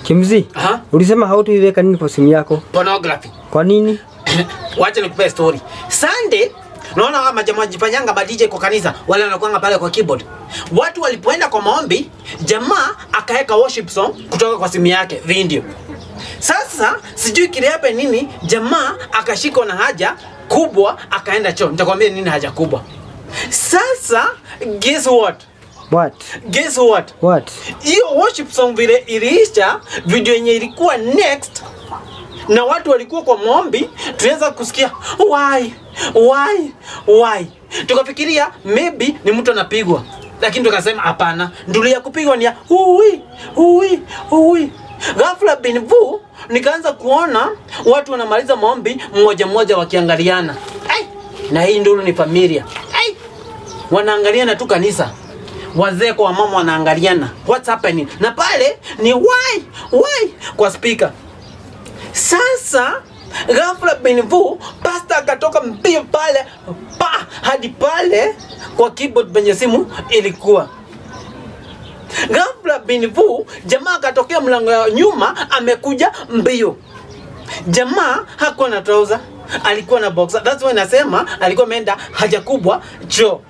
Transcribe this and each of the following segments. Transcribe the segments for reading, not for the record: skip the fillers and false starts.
Kimzi, Aha. ulisema hautuiweka nini kwa simu yako? Pornography. Kwa nini? Wacha nikupe story. Sunday naona kama jamaa jifanyanga ma DJ kwa kanisa, wale wanakuanga pale kwa keyboard. Watu walipoenda kwa maombi, jamaa akaweka worship song kutoka kwa simu yake video. Sasa sijui kilihappen nini, jamaa akashikwa na haja kubwa akaenda choo. Nitakwambia nini haja kubwa. Sasa guess what? What? Guess what? What? Hiyo worship song vile iliisha, video yenye ilikuwa next na watu walikuwa kwa maombi, tulianza kusikia why why why, tukafikiria maybe ni mtu anapigwa, lakini tukasema hapana, nduru ya kupigwa ni ya hui hui hui. Ghafla bin vu, nikaanza kuona watu wanamaliza maombi mmoja mmoja wakiangaliana, ai, na hii nduru ni familia, ai, wanaangaliana tu kanisa, wazee kwa wamama wanaangaliana, what's happening? Na pale ni why why kwa speaker. Sasa ghafla bin vu, pastor akatoka mbio pale pa hadi pale kwa keyboard penye simu ilikuwa. Ghafla bin vu, jamaa akatokea mlango ya nyuma, amekuja mbio. Jamaa hakuwa na trouser, alikuwa na boxer. That's why nasema alikuwa ameenda haja kubwa choo.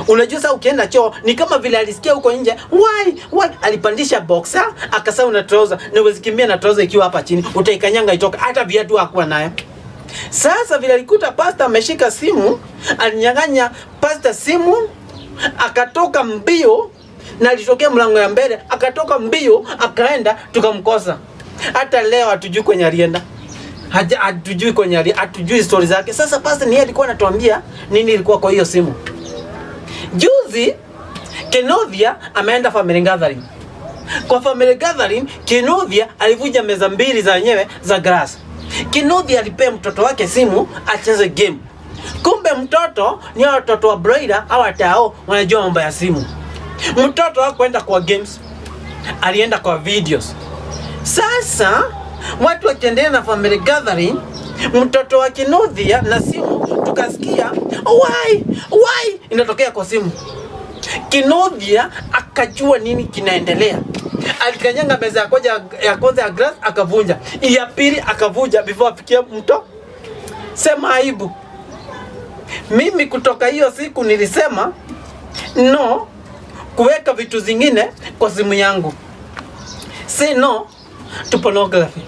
Unajua sasa ukienda choo ni kama vile alisikia huko nje why why, alipandisha boxer akasahau na trouser, na huwezi kimbia na trouser ikiwa hapa chini, utaikanyanga itoka. Hata viatu hakuwa nayo. Sasa vile alikuta pastor ameshika simu, alinyang'anya pastor simu, akatoka mbio na alitokea mlango ya mbele, akatoka mbio akaenda, tukamkosa. Hata leo hatujui kwenye alienda. Haja, hatujui kwenye hatujui stori zake. Sasa pastor ni yeye alikuwa anatuambia nini ilikuwa kwa hiyo simu. Juzi Kinuthia ameenda family gathering. Kwa family gathering Kinuthia alivunja meza mbili za wenyewe za glass. Kinuthia alipea mtoto wake simu acheze game. Kumbe mtoto ni hao watoto wa broiler au watao wanajua mambo ya simu. Mtoto hakwenda kwa games, alienda kwa videos. Sasa watu wakiendelea na family gathering, mtoto wa Kinuthia na simu, tukasikia why why inatokea kwa simu. Kinuthia akajua nini kinaendelea. Alikanyanga meza ya kwanza ya glass akavunja, ya pili akavunja before afikie mto. Sema aibu. Mimi kutoka hiyo siku nilisema no kuweka vitu zingine kwa simu yangu. Say no to pornography.